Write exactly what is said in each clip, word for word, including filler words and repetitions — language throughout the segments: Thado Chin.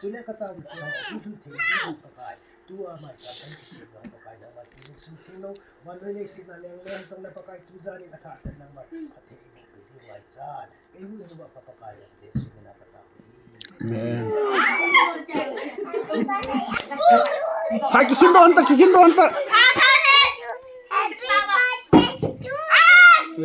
Chule ka taona te ho, hung lhun thei ding Pakai. Tua mai ka kan kisem nau Pakai nangma kin sung thei lou. Vannoi leiset a leng leng jong le Pakai tu jan in athah tah nangma phatthei in pe ding mai chan. Amen. Khai, kikhin doh ta, kikhin doh ta.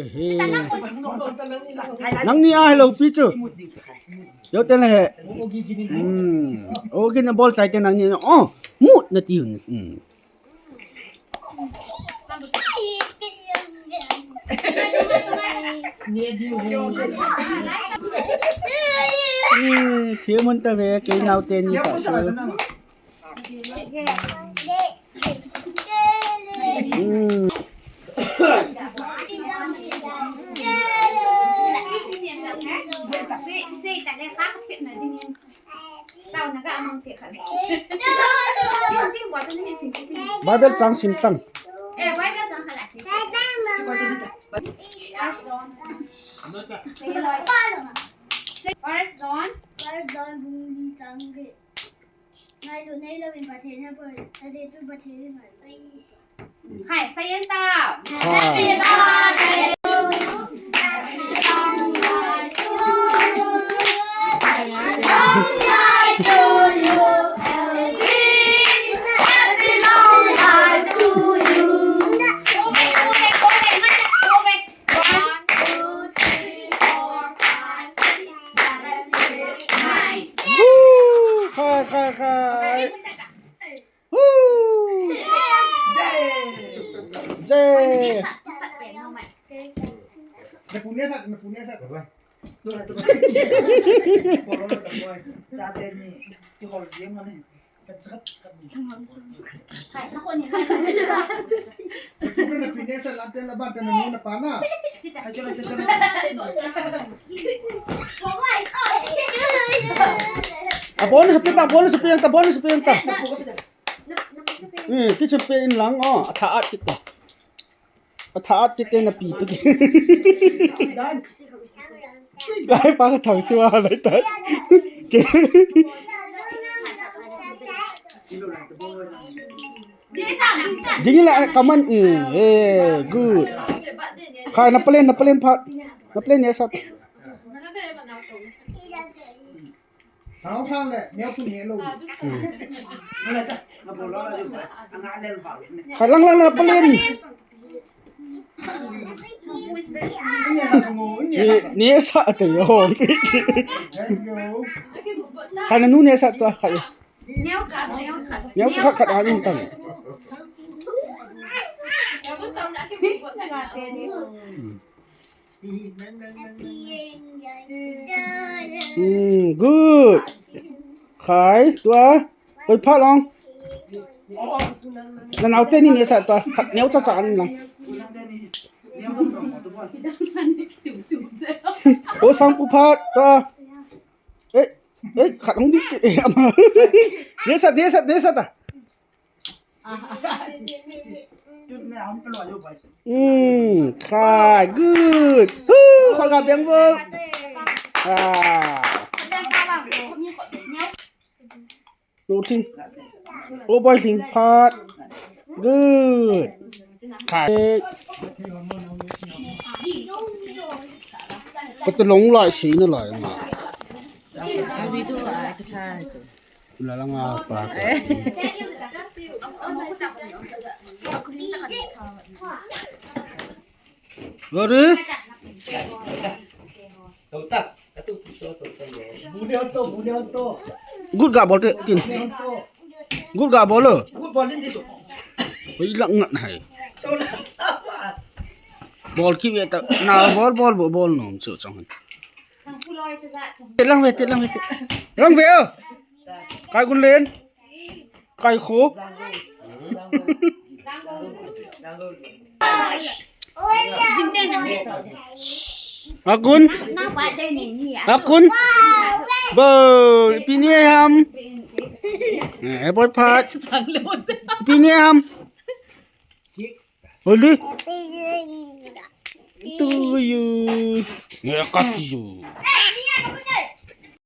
Ehe. Nangni a hello pi chu. Yo te le he. Hmm. O, kin bol chai te nangni. Oh, mut na ti. Hmm. Eh, thil mun ta ve, kei nau te ni ta su. Hmm. Bible chang sim tang. Eh, Bible chang khat la sim. First John. First John. First John bung li chang get. Ngailu neilou in Pathen he poi, tate tu Pathen hi ngailu. Hai, sayen ta. Hai. Woo! Khai, khai, khai. Woo! Jai! A bonus pe ta, bonus pe ta, bonus pe ta. Eh, kichu pe in lang, oh, atha at kit ta. Atha at kit te na pi pe kit. Lai pa ka thau sua lai ta. Ke. Ding la kaman, eh, eh, good. Khai, na palen, na palen phat. Na palen ne sat. Thao sang le, neo tu ne lo. Hmm. Khai, lang lang na palen. Ni, ni sa te yo. Khai, na nu ne sa tu khai. Neo khat, neo khat. Neo khat khat a in tan. Hmm, good. Khai, tua. Koi pha long. Na nau te ni ne sa ta, khat neo cha cha an lang. O sang pu phat ta. Eh, eh, khat hong dik. Ne sa, ne sa, ne sa ta. Hmm, khai, good. Hu, khol ga beng bo. Ah. No thing. O boy thing phat. Good. Khai. Ko to long lai si na lai ma. Kula lang a pa. Lori. Gut ga bol te tin. Gut ga bol lo. Hoi lang ngat hai. Bol ki ve ta na bol bol bol bol nom chu chong. Te lang ve te lang ve te. Lang ve o. Kai kun len. Kai kho. Akun. Akun. Bo, ipi ni ham. Eh, boy phat. Ipi ni ham. Oli. Tu yu. Ya kat yu.